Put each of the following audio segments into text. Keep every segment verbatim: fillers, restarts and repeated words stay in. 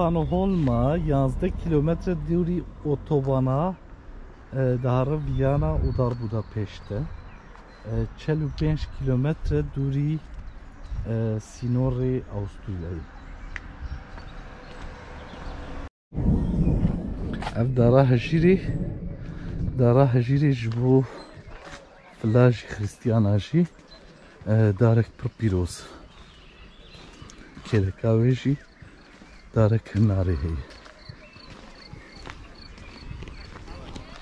Panoholma yanzdeh kilometre dûrî otobana, e, dihare Viyana û dar Budapest e. E, çel û pênc kilometre dûrî, e, sînorê Awisturyayê. Ev dara hejîrê, dara hejîrê ji bo filajî Xrîstiyana jî, e, darek pir pîroz. Kêleka wê jî darek hinarê heye.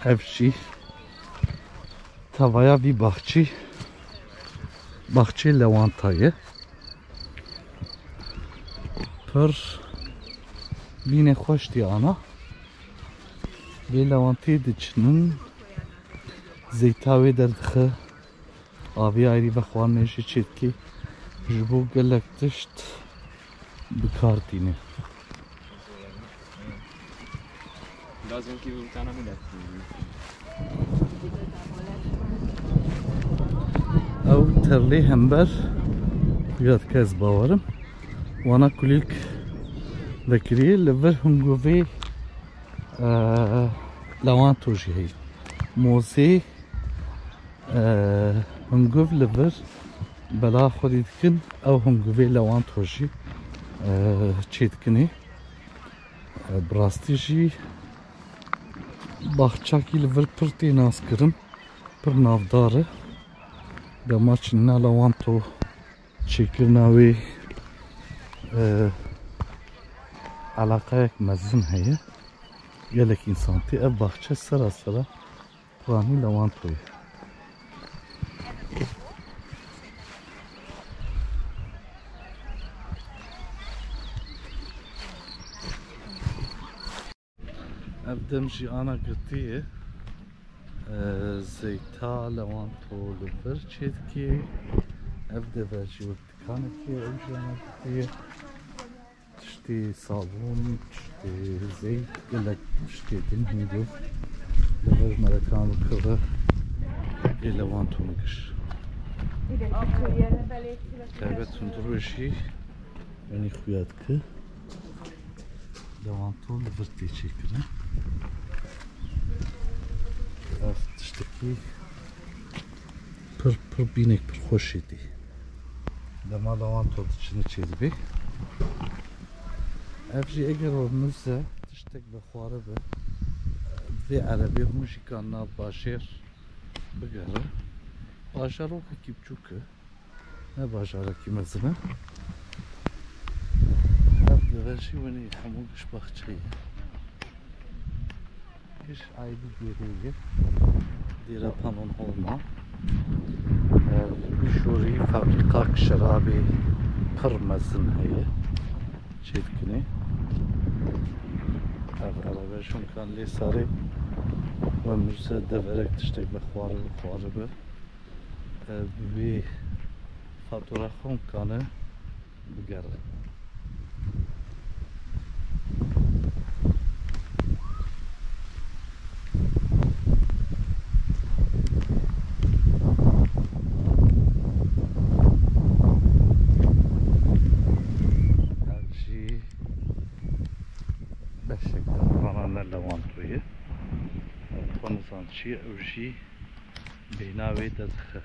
Ev jî tavaya vî baxçî, baxçê lewanta ye. Pir bînê xweş tê ana. Vê lewantê diçinin, zeyta wê derdixe, avê ayrî vexwarinê jî çêdikê. Ji bo gelek tişt bi kar tîne. Lazım ki bir tane millet. Ew terlê hember xuya dike, ez bawerim. Wana kulîlk vekirî li vir hungovê, e, lewanto jî heye. Mozê, e, hungov li vir bela xwedî dikin, ew hungovê lewanto jî, e, çêdikinê. E, bi rastî jî baxçakî li vir pir tê naskirin, pir navdar e. Dema çinina lewanto çêkirina wê, e, eleqeyek mezin heye. Gelek însan tê. Ev baxçe sera sera piranî lewantoyê. Ev dem jî ana girtî ye. E, zeyta lewanto li vir çêdikê. Ev dever jî wek dikanekê, ew jî ana girtî ye. Tiştê sabûn, tiştê zeyt, gelek tiştê din hîn bû. Li vir merekan bikeve ê lewanto min giş. Taybet hundir jî wenî xuya dike. Lewanto li vir tê çêkirin. Ev tiştekî pir, pir bînek pir xweşê tê. Dema lewanto diçine çêdibê. Ev jî eger we mize tiştek vexwaribe, vê erebê hûn jî kan nav bajêr bigere. Bajarokekî biçûk e. Ne bajarekî mezin e. Ev dever jî wenî hemû giş baxçe ye. Giş ayrî dêrê ye. Dêra Pannonholma. Ev bi şorî fabrîqak şerabê pir mezin heye. Çêdikinê. Ev erebe jûnkan lê sarê we mize deverek tiştek vexwaribe, xwaribe. E, bi vê fatura xwe hûn kane bigere. Ev jî beşek daxwana ne lewantoyê. Ev xwe nizan çi ye, ew jî bêhna wê derdixe.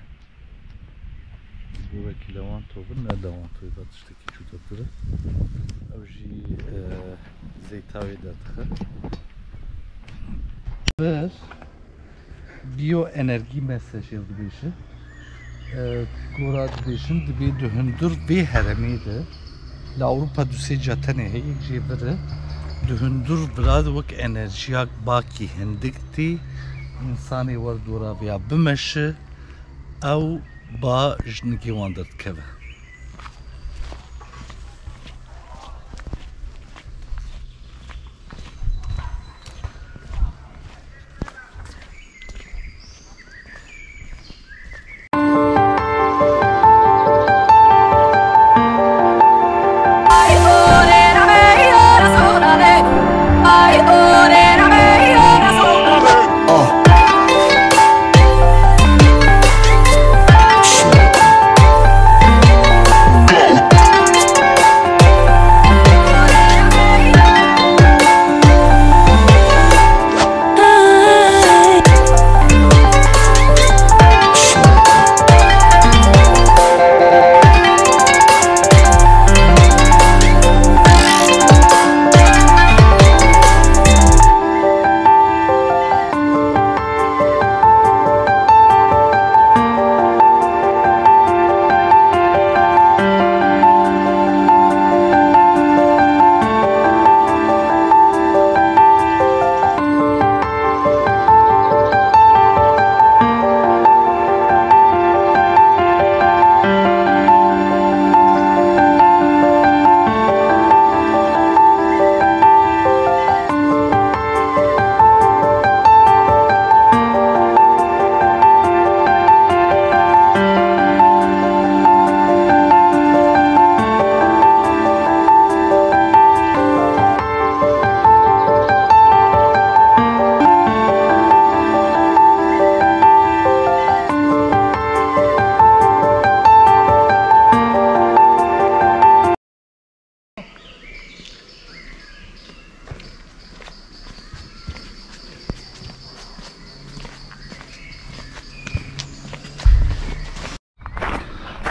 Ji bo wekî lewanto bin, ne lewantoyê de tiştekî cudatir e. Ew jî, e, zeyta wê derdixe. Vir biyoenergî mesajê dibêje. E, gora dibêjin, dibê di hundir vê heremê de, li Ewropa du sê catenê heye, yek jê vir e. Di hundir vira de wek enerjiyak bakî hindik tê, însanê wer dora vêya bimeşe, ew ba ji nigê wan derdikeve.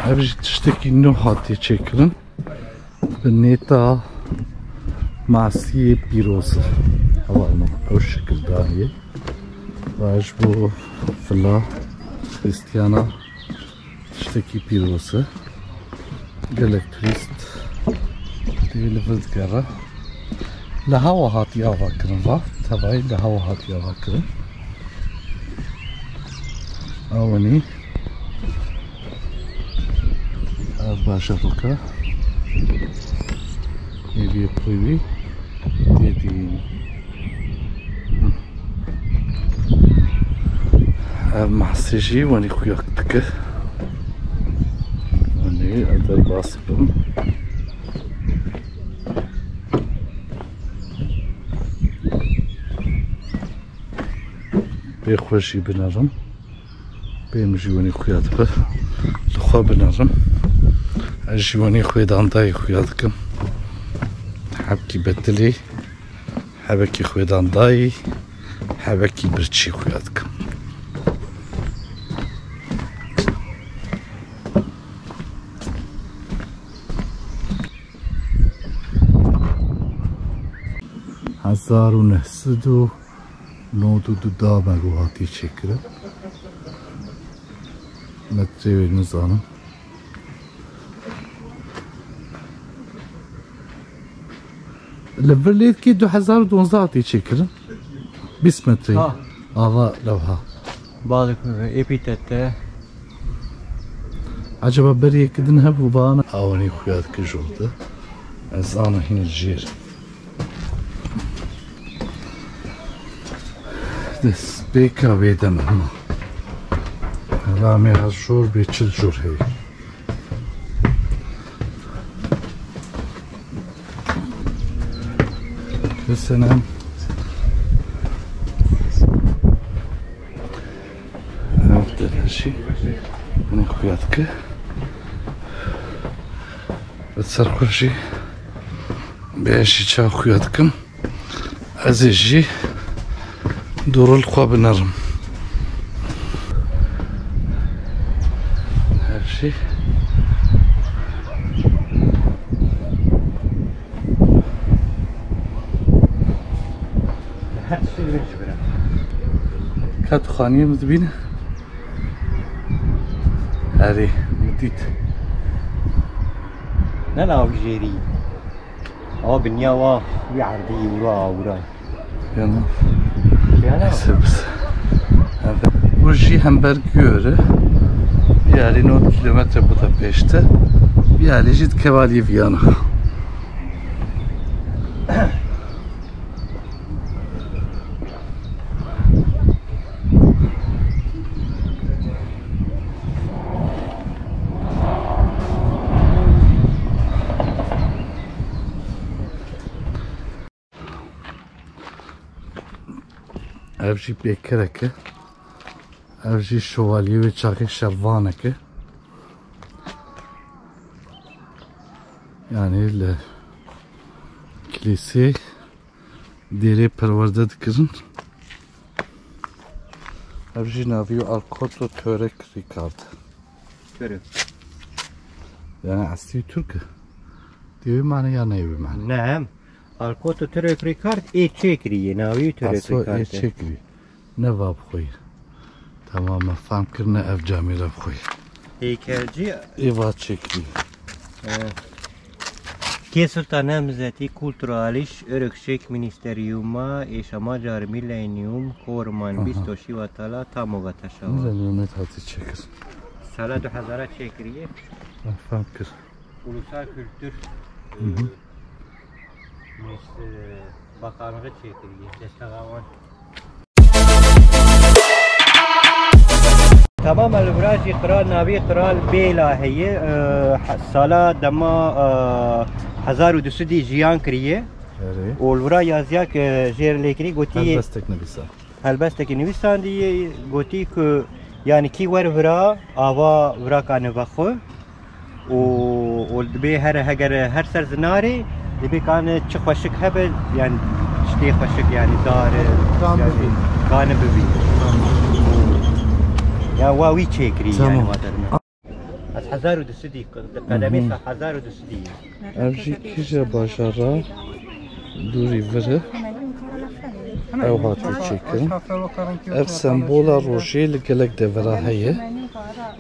Ev jî tiştekî nû hatiye çêkirin. Bi nêta masiyê pîroz e. Hevalno ew şikildariyê. Va ji bo fila Xrîstiyana tiştekî pîroz e. Gelek turîst dê li vir digere. Li hewa hatiye avakirin va. Tevayî li hewa hatiye avakirin. Ew wenî. Ev bajarok e. Êvî xwe wî tê dîn. Ev mahsê jî wenî xuyak dike. Wenî ev derbas bim. Pê xwe jî binerim. Pê min jî wenî xuya dibe. Li xwe binerim. Ez jî wenî xwêdandayî xuya dikim. Hebkî betilî, hebekî xwêdandayî, hebekî birçî xuya dikim. Hezar û neh sed û nod û du da me ku hatiye çêkirin. Metrê wê nizanim. Li vir lê dikê du hezar û duwazdeh hatiye çêkirin. Bîst metreyî. Ha. Ava lewha. Balık epîtette. Acaba beriyekî din hebû vana? Awanî xuya dike ji orada. Ez ana hîn li jêr. Destpêka wê demê hema. Ramê her jor bê çil jor heye. Bisenem. Ev de her şey. Hani xuya dike. Bi ser xwe jî. Bê jî çav xuya dikim. Ez ê jî dûril xwe binerim. Her şey. Ka tu xaniyê min dibîne? Erê, min dît. Ne nav jêrî. Awa binya wa wî erdî wira awira. Yana. Yana. Sebis. Evet. Bu jî hember Gölü. Yani on kilometre Budapeşte. Yani jî kevalî Viyana. Ev jî pêkerek e. Ev jî şevaliyê wê çaxê şervanek e. Yani li kilîsê dêrê perwerde dikirin. Ev jî navî Arkoto Törek Rikard. Törek. Yani eslî Türk. Diye bir mane ya ne bir mane? Ne hem. Arkoto Törek Rikard ê çêkirî yê, navî Törek Aso ê Rikard e. Çêkirî. Ne va bi xwe ye. Tamam, me fam kir, ne ev camêra bi xwe ye. Heykelci. Ê va çêkirî. He. Kê Sultan Hemzetî Kulturaliş Örükşek Ministeriyuma Eşama Car Millennium Korman Aha. Bisto şiva tala tam o vata şava. Millennium ne hatiye çêkir? Sala du hezara çêkiriye. Me fam kir. Ulusal Kültür Hı hı. e, Minis-, e, Bakanlığı çekiriye. Desteğe wan. Tamam, li vira jî qral, navî qral Bêla heye, e, he-, sala dema, e, hezar û du sedî jiyan kiriye. Erê. Û li vira yaziyek, e, jêr lê kirî, gotî Helbestek nivîsa. Helbestekî nivîsandî, gotî ku, yani, kî wer vira, ava vira kane vexwe. Û, û dibê her, heger her ser zinarê, dibê kane çi xweşik hebe, yani, tiştê xweşik, yani, dar, Kan yani, bibî. Kane bibî. Tamam. Ya, wa wî çêkirî, yani, Tamam. wa derine. Ez hezar û du sedî, qedemê Mhm. se hezar û du sedî. Ev jî kîje bajara dûrî vir e. Ew hatiye çêkirin. Ev sembola rojê li gelek devera heye.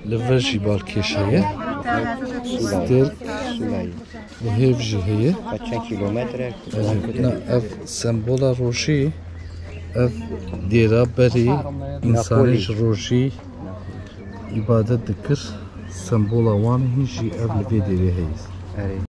Li vir jî balkêş heye. Stêrk li hêv jî heye. Kaç çend kilometre? Ev, na, ev sembola rojê, ev dêra berê însanê ji rojê îbadet dikir. Sembola wan hîn jî ev li vê dêrê heye. Erê.